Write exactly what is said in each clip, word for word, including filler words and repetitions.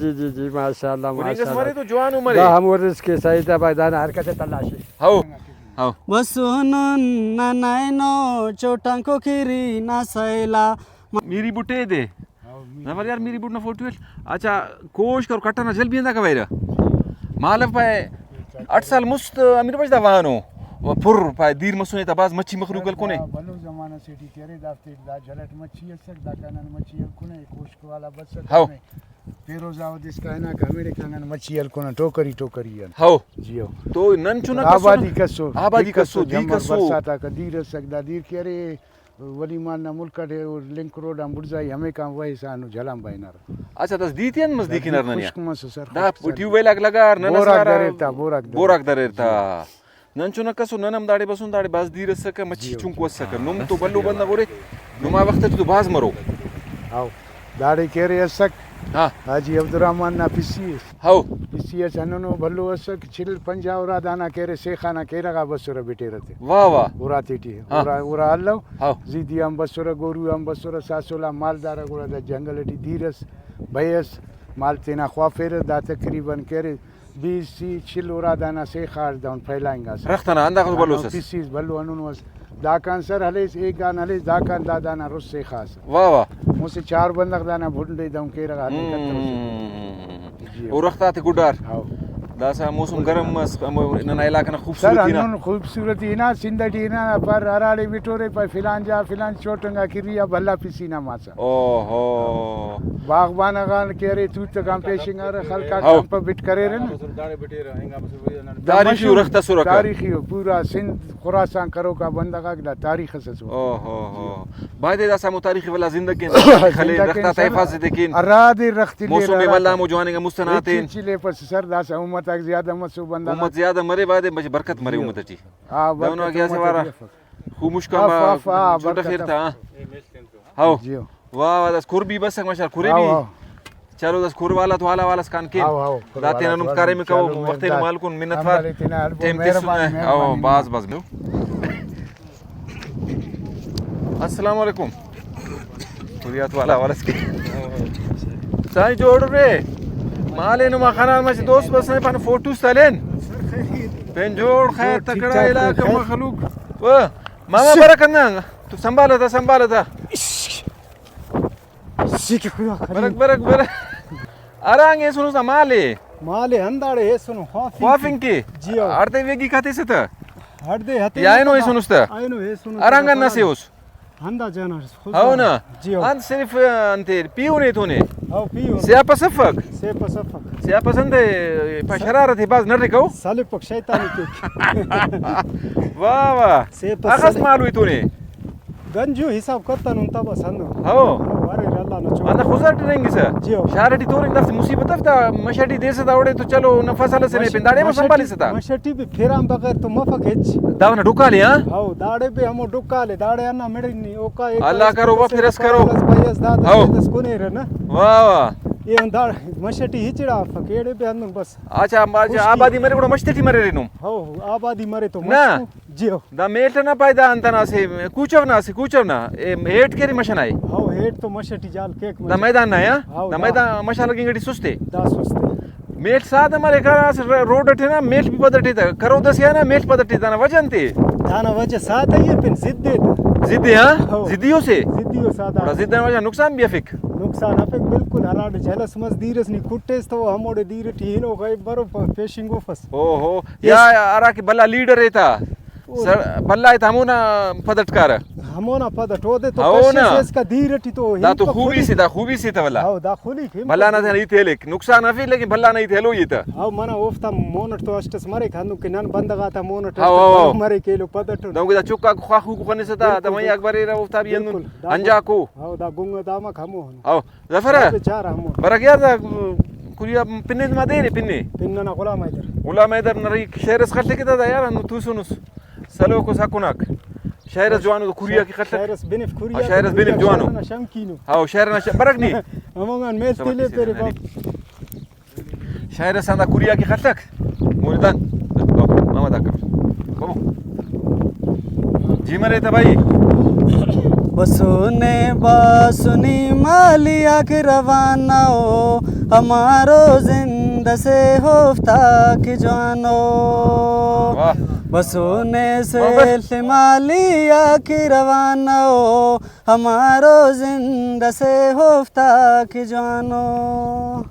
جی، جی، جی، ماشاءاللہ، ہننگ اس ماشاءاللہ۔ مرے تو جوان عمر اے۔ دا ہم ورس کہ سعید آباد دانا حرکت تلاشی۔ ہو، ہو۔ بسو نن نن اینو چوٹانکو کری نا سیلا۔ میری بٹے دے۔ ظفر یار، میری بٹ نا فوٹو اٹ۔ اچھا، کوش کر کٹنا جل بھی اندا کبیرہ۔ مالو پائے اٹھ سال مست امیر بچ دا وانو۔ و پر پائے دیر مسنے تا باز مچھی مخلوق ہلکنے۔ بھلو زمانہ سے ٹی کرے دافتے دا جلٹ مچھی اسک، دا کنن مچھی ہلکنے، کوشک والا بس ہو۔ پیروز آ اودس کائنا کہ ہمیڑے کنن مچھی ہلکنے ٹوکری ٹوکری آن۔ ہو۔ جی ہو۔ تو نن چنا کسر آبادی کسر، آبادی دیر کسر، کسر، دیر جمبر کسر۔ برساتا کہ دیر اسک، دا دیر کہ ارے ولی مان نا ملک اٹ لنک روڈ آن بڑزائی ہمیکان وہسا ہندن جھلان بنارہ۔ اچھا، دس دیتے ہن مزدیک ہنار ننیا؟ خشک مسو سر، دا خشک سر۔ ٹیوب ویل آک لگار، ننا بوراک سوارا دریر تا، بوراک دریر۔ بوراک دریر تا۔ جی۔ نن چنا کسر، نن ہم داڑے بسن، داڑے بھاز دیر اسکہ، مچھی جی، چنکو اسکہ۔ نم تو بھلو بندغ ارے، نما وخت ٹی تو بھاز مرو۔ ہاؤ، داڑے کہ ارے اسک، ہاں۔ حاجی عبدالرحمن نا پسی اس۔ ہاؤ۔ پسی اس ہندنو بھلو اسک، چل پنجاہ اُرا دانا کہ ارے سیخا نا کیرغ آ بسرہ بٹیرہ تے۔ واہ واہ۔ اُراتے ٹی، ہاں۔ اُرا، اُرا الو۔ ہاؤ۔ زیدی آن بسرہ، گورو آن بسرہ، ساسول آن مالدار آ، گڑا دا جنگل ٹی دیر اس، بئے اس، مال تینا خوافیرہ، دا تقریباً کہ ارے بیس، سی، چل اُرا دانا سیخا اٹ دہن پھیلائنگاسہ۔ رخت ئنا ہنداخس بھلوس اس۔ پسیس بھلو ہندنو اس۔ داکان سر ہلیس، ایگان ہلیس، داکان دا دانا رُس سیخا ئسہ۔ واہ واہ۔ مسہ چار بندغ دانا بھنڈ ئے دہن کیرغ آ ہلنگ کتوسہ۔ ہم۔ جی۔ او رخت آتے گڈار۔ ہاؤ۔ داسہ موسم گرم مس، ہمو ننا علاقہ نا سر، خوبصورتی نا۔ ہندن خوبصورتی ہنا، سندھ ٹی ہنا پر ہراڑے بٹورے پائے فلان جا، فلان چوٹنگا کری آ بھلا پسی نا ماسہ۔ اوہو۔ باغبان غان کہ ارے توتکان پیشنگارہ، خلق آک ہاؤ۔ کمپ بٹ کریرہ نا۔ تاریخی رخت ئسرکہ۔ تاریخی ءُ، پورا سندھ خراسان کروکا بندغ آک دا تاریخ اس ئسر۔ اوہو۔ بایدے داسہ ہمو تاریخ ءِ ولا زندہ کین، خلین، زندہ رخت آتا کین سر۔ حفاظت ءِ کین۔ ہرادے رخت ءِ موسم ءِ ولا ہمو جواننگا مست ئنا ہتین۔ ہچ ہچ لیپس سر، داسہ امت آک زیادہ مسو بندغ آک۔ امت زیادہ مرے، بایدے مچہ برکت مرے جی۔ امت ٹی۔ ہاں، دہنو برکت آ کہ اسہ امت وارا ٹی افک۔ خو مشکان اف، ما اف، آ، چنڈ برکت خیر تا، اف۔ ہاں۔ ہاؤ۔ جی ہو۔ واہ، واہ، داس کھر بھی بسک، ماشاءاللہ، کھرے ہاؤ، بھی۔ ہاؤ۔ چلو، داس کھر والا تو حالا والا اسکان کین۔ ہاؤ، ہاؤ، کھر داتے والا نن تو کاریم حالا کبو، چلو، وخت مہربان۔ مالکن منت وار۔ اللہ تعالیٰ تینا البم ٹائم تسنے۔ مہربانی، ہاؤ، مہربانی۔ باز، باز۔ السلام علیکم۔ کھریات والا والا اسکے۔ سائیں جوڑ رے۔ مالے نما خنان مچ دوست بس نے پن فوٹو سلین۔ پین جوڑ خیر ٹھیک تکڑا ٹھاک علاقہ خیر۔ مخلوق۔ او، ماما برک اندان۔ تو سنبھالا تھا، سنبھالا تھا۔ عشق۔ سکھ خدا خلیل۔ برک، برک، برک۔ ارانگ ایسنو سا مالے۔ مالے ہنداڑے ایسنو خوافنگ خوافنگ کے۔ کے؟ جی ہو۔ اڑتے ویگی کھاتے سے تھا؟ ہڑدے ہتے یا اینو نا۔ ایسنو استا؟ اینو ایسنو ارانگ استا۔ نہ سے اس؟ ہندا جانا خود ہو نا؟ جی ہو۔ انت صرف انتے پیونے تونے؟ ہو، پیونے۔ سیاپس افک؟ سیاپس افک۔ سیاپس انتے پا شرارت باز نہ رکھو؟ سلپک شیطانی کیک۔ واہ، واہ۔ سیاپس اخس سلپ۔ مالوی تونے؟ گنجو حساب کتنن تا بس ہندن۔ ہو۔ ہو، ارے اللہ نا چوک۔ ہندا خضر ٹی رہینگسہ۔ جی ہو۔ شار ٹی تورنگ دافتے مصیبت اف تا، مش ٹی دیسہ تا اوڑے تو چلو نہ فصل اسے نے مش-، پن داڑے ہم مش-، سنبھالیسہ تا۔ مش ٹی بھی پھران بغیر تو مفک ہچ۔ داونا ڈکالے، ہاں؟ ہو، داڑے بھی ہمو ڈکالے، داڑے ہندا مڑنی اوکا ایک اللہ اس کرو، تو وہ پھر اس کرو۔ بھائی اس دادا ہو۔ اس کنے رہنا۔ واہ واہ۔ یہ ہم داڑے مش ٹی ہچڑا افک، ایڑے بھی ہندن بس۔ اچھا، ما-، خشکی۔ آبادی مرے گڑا مش تے ٹی مرے رہنم۔ ہو، آبادی مرے تو مش نا۔ ٹی۔ جی ہو۔ دا میل نا پائے دا انت نا اسہ کوچو نا، اسہ کوچو نا، اے ہیٹ کہ ارے مش ئنا اے؟ ہاں، ہیٹ تو مش ٹی جال کیک دا مش۔ میدان نا یا؟ ہاں، دا دا۔ میدان مش آ لگنگ ٹی سست اے؟ دا سست اے۔ میل سادہ مرے کنا اسہ ر-، روڈ ٹی نا میل بھی پد ٹی تا، کرو دس یا نا میل پد ٹی تا نا وجہ انت اے؟ دانا وجہ سادہ اے پن ضد اے تا۔ ضد اے، ہاں؟ ہاں۔ ضدی او سے؟ ضدی او سادہ۔ گڑا ضد نا وجہ نقصان بھی افک؟ نقصان افک بالکل، ہراڑے جھلس مس دیرس نی کٹیس تو ہموڑے دیر ٹی ہنو غائب برو پ-، پیشنگوفس۔ اوہو۔ یا ہرا کہ بھلا لیڈر ایتا، او سر، بھلا ایتا ہمونا پدٹ کارہ۔ ہمونا پدٹ، اودے تو ہو کشس نا۔ ایسکا دیر ٹی تو دا ہنپک تو خوبی خلیک۔ سے، دا خوبی سے تا بھلا۔ ہاؤ، دا خلیک ہنپک۔ بھلا نا تینا ہیت ہلیک، نقصان افیک لیکن بھلا نا ہیت ہلوئی ایتا۔ ہاؤ، منا اوفتا مون اٹ تو اسٹ اس مریک، ہندن کہ نن بندغ آتا مون اٹ ہاؤ، اسٹ ہاؤ، ہاؤ۔ مریک ایلو پدٹ۔ دہنکہ دا چکاک خواخوکو خنسہ تا، جی، دا بالکل۔ مئی آک بریرہ اوفتا بھی ہندن بالکل۔ دا انجاکو۔ ہاؤ، دا گنگ دامک ہمو ہنو۔ ہاؤ۔ ظفر، دا بیچارہ ہمو۔ برک یار، دا کھریا پن ما دے نے پن۔ پن ننا غلام حیدر۔ غلام حیدر نا رہی شعر اس خلک تا دا یار، ہندن توسنس۔ سلوک و سکوناک۔ شعر اس جوانو تو کھریا کہ خلک۔ شعر اس بنف کھریا ہاں، شعر اس بنف جوانو۔ شعر نا شوقینو۔ ہاؤ، شعر نا ش-، برک نی۔ ہمونگان میل تیلے پرے باب۔ شاعر اس آن دا کھریا کہ خلک۔ مولدان۔ او، ماما دا کر۔ بابو۔ جی مرے تا بھائی۔ بسونے باسنی مالی آک روانہ او، ہمارو زند اسے اوفتا کہ جوانو۔ واہ۔ بسونے واہ، بس۔ سیل مالی آ کہ روانو۔ ہمارو زند اسے اوفتا کہ جوانو۔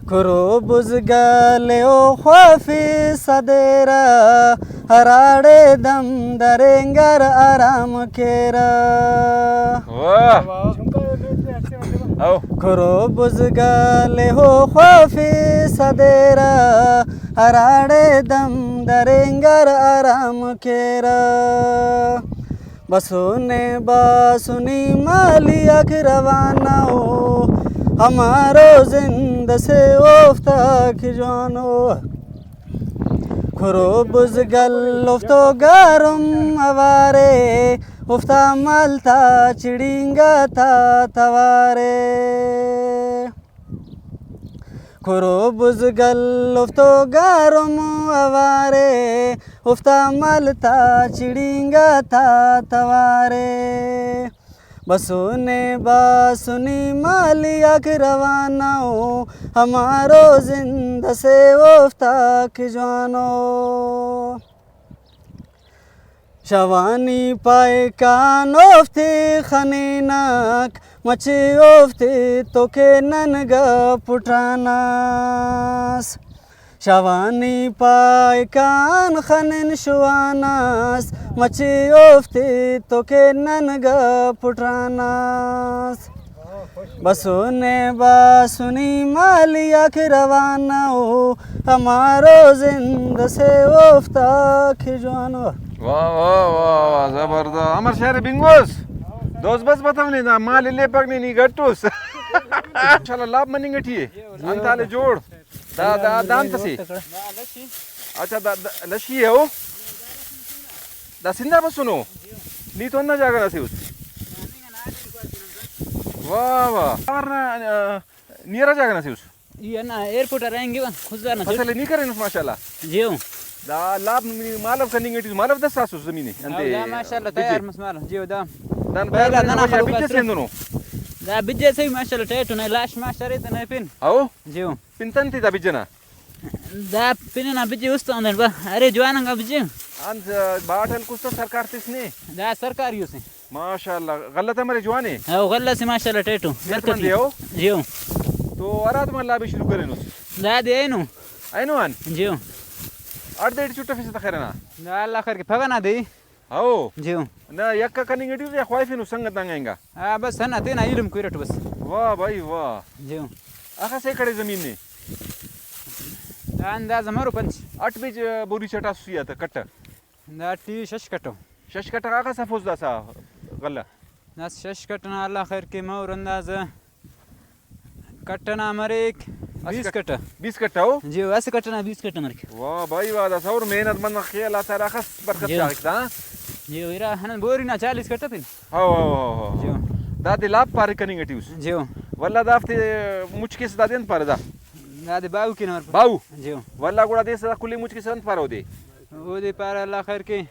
کھرو بزگل ءِ او خوافی صدیرہ، ہراڑے دم درینگر آرام کیرہ۔ واہ۔ او۔ کھرو بزگل ءِ او خوافی صدیرہ، ہراڑے دم درینگر آرام کیرہ۔ بسونے باسنی مالی آک روانو، ہمارو زند اسے اوفتا کہ جوانو۔ کھرو بزگل اوفتو گارم اوارے، اوفتا مال تا چڑینگا تا توارے۔ کھرو بزگل اوفتو گارم اوارے، اوفتا مال تا چڑینگا تا توارے۔ بسونے باسنی مالی آک روانو، ہمارو زند اسے اوفتا کہ جوانو۔ شوانی پائکان اوفتے خنینک، مچے اوفتے تو کہ نن گپ ٹراناس۔ شوانی پائکان خنن شواناس، مچے اوفتے تو کہ نن گپ ٹراناس۔ بسونے باسنی مالی آک روانو، ہمارو زند اسے اوفتا کہ جوانو۔ واہ، واہ، واہ، واہ، زبردست۔ امر شعر بنگوس۔ دوست بس بتونے دا مال لیپک نے نی گٹوس۔ انشاءاللہ لاپ مننگ ٹی اے۔ انت حال اے جوڑ۔ دا، دا، دا انت سے؟ اچھا، دا، دا لشی اے او؟ دا سندھ آ بسنو؟ نی تو ہندا جاگہ نا سے اس؟ واہ، واہ۔ ورنہ، آ، نی ہرا جاگہ نا سے اس؟ ای ہندا ایئرپورٹ آ رہینگے وا، خضدار نا فصل سیٹ۔ نی کرینس ماشاءاللہ۔ جیو۔ دا لاپ نی مالو کننگ ٹی مالو دس آسس زمین اے۔ او انتے دا ماشاءاللہ بجے۔ تیار مس مالو۔ جیو دا۔ دان پہلا پہلا ننا ننا بجے خلوق بجے اسرہ۔ سیندنو۔ دا بجے صحیح ماشاءاللہ ٹائٹ نے لاش ماش ارے تنے پن۔ او؟ جیو۔ پن تنتے دا بجے نا؟ دا پن نا بجے است آن با۔ ارے جوان انگا بجے۔ انت باٹل کس تو سرکار تس نے۔ دا سرکاری اسے۔ ماشاءاللہ، غلہ تا مرے جوان اے؟ او غلہ سے ماشاءاللہ ٹائٹو، صحت مند برکتی۔ اے او؟ جیو۔ تو ہراتم غلہ آبی شروع کرینس؟ دادے اینو۔ اینو آن؟ جیو۔ اٹ دے ٹی چٹفسہ تہ خیر نا؟ دا اللہ خیر کے پگہ نا دے۔ ہاؤ۔ جیو۔ نہ یکہ کننگ ٹی یا خواہفینو سنگت آنگا انگا؟ ہاں بس ہندا تینا ایلم کو ارٹ بس۔ واہ بھائی واہ۔ جیو۔ اخس ایکڑے زمین نے؟ دا اندازہ مرو پنچ۔ اٹ بیج بوری چٹاسس یا تہ کٹہ؟ دا ٹی شش کٹو۔ شش کٹہ غاک اسہ پوز داسا غلہ؟ داسہ شش کٹہ نا اللہ خیر کے مور اندازہ کٹہ نا مریک اسہ بیس کٹ-، کٹہ۔ بیس کٹہ او؟ جی، اسہ کٹہ نا بیس کٹہ مریک۔ واہ بھائی واہ، داسہ اور محنت مند خیال آتا اخس برکت جی۔ چاغک تا۔ جی، ارا ہنن بوری نا چالیس کٹہ پن۔ ہو، ہو، ہو، ہو۔ جی۔ دادے لاپ پارے کننگ ٹی اس۔ جی۔ ولدا دافتے مچ کیسہ دادے انت پارہ دا؟ دادے باہو کینہ ہمر۔ باہو؟ جی۔ ولدا گڑا دے سدا کلے مچ کیسہ انت پارہ اودے؟ اودے پارہ اللہ خیر کے۔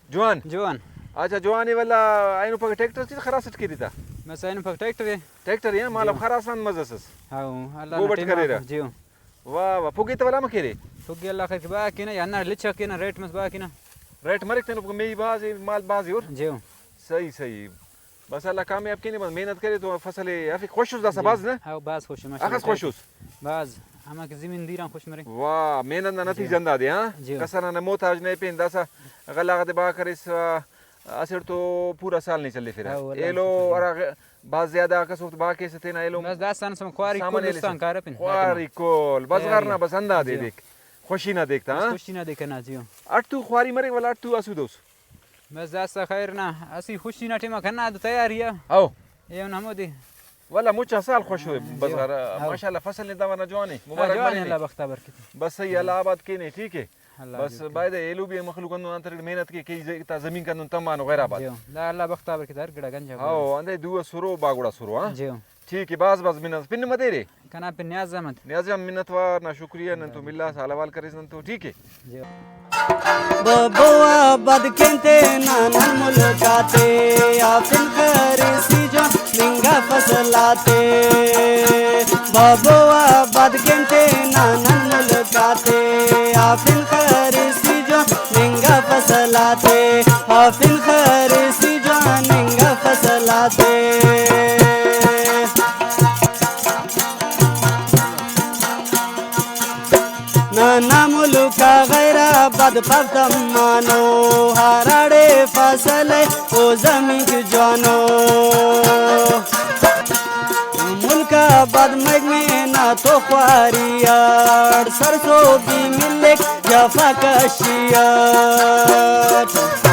جوان؟ جوان۔ اچھا، جوان ءِ ولدا اینو پگہ ٹریکٹر ٹی خراس اٹ کیرے تا؟ بس اینو پگہ ٹریکٹر ءِ۔ ٹریکٹر ءِ، ہاں، مالو جی۔ خراس آن مزہ اس۔ ہاں، اللہ نا گوبٹ ٹائم آ کریرہ۔ جی۔ واہ واہ، پھگے تو ولا مہ کیرے؟ پھگے اللہ خیر کے با کینہ، یا ہندا لچا کینہ، ریٹ مس با کینہ۔ ریٹ مریک تینو پھگہ مئی بھاز ءِ، مال بھاز ءِ اور؟ جی۔ صحیح، صحیح۔ بس اللہ کامیاب کینے، بس محنت کرے تو فصل ءِ ہرفک، خوش اس داسا جی۔ بھاز نہ؟ ہاں، بھاز خوش ءِ، ماشاءاللہ۔ اخس خوش اس؟ بھاز، ہماکہ زمیندار آن خوش مرے۔ واہ، محنت نا جی۔ نتیجہ ہندا دے، ہاں؟ جی۔ کسر آن محتاج نہ پین، داسا غلہ غاتے با کریس، آ، اسٹ تو پورا سال نے چلیفرہ۔ ہاں، واللہ ایلو شکر۔ ہرا غ-، بھاز زیادہ کس وخت با کیسہ تینا ایلو بس داسان سم خواری سامان کل ایلو استان کارہ پن۔ خواری کل، بس تیاری۔ غرنا بس ہندا دے جی۔ دیک۔ خوشی نا دیک تا، بس ہاں؟ خوشی نا دیک کنا جی۔ اٹ تو خواری مریک ولا اٹ تو آسودہ اس؟ بس داسا خیر نا، اسہ خوشی نا ٹائما کنا تو تیاری ءِ۔ ہو۔ ایہن ہمودے۔ ولا مچا سال خوش ءِ، ہاں، بس جی۔ ہر-، ہاں۔ ماشاءاللہ فصل نے داوانا جوان ءِ، ہاں، مبارک جوان ءِ، مرے۔ اللہ بخت آ برکت۔ بس صحیح، جی۔ اللہ آباد کینے، ٹھیک ءِ۔ اللہ بس جی۔ بایدے ایلو بھی مخلوق ہندن آن تریٹ محنت کے، کئی ز-، تا زمین کندن تمان و غیر آباد۔ جی۔ دا اللہ بخت آ برکت ہر گڑا گنجا ہاں، گڑا۔ اندے دو سرو با گڑا سرو، ہاں۔ جی۔ ٹھیک ہے، بھاز بھاز منت۔ پن متیرے؟ کنا پن نیاز احمد۔ نیاز جان، منت وار نا، شکریہ، نن تو ملاس، حال احوال کریس نن تو، ٹھیک ہے؟ جی۔ بابو آباد کین تینا نن ملک آتے، آفن خریسی جوان انگا فصل آتے۔ بابو آباد کین تینا نن ملک آتے، آفن خریسی جوان انگا فصل آتے، آفن خریسی جوان انگا فصل آتے۔ ننا ملک آ غیر آباد پاو تمانو، ہراڑے فصل ءِ او زمین کہ جوانو۔ ملک آباد مریک مینا تو خواری اٹ، سرسہبی ملیک جفا کشی اٹ۔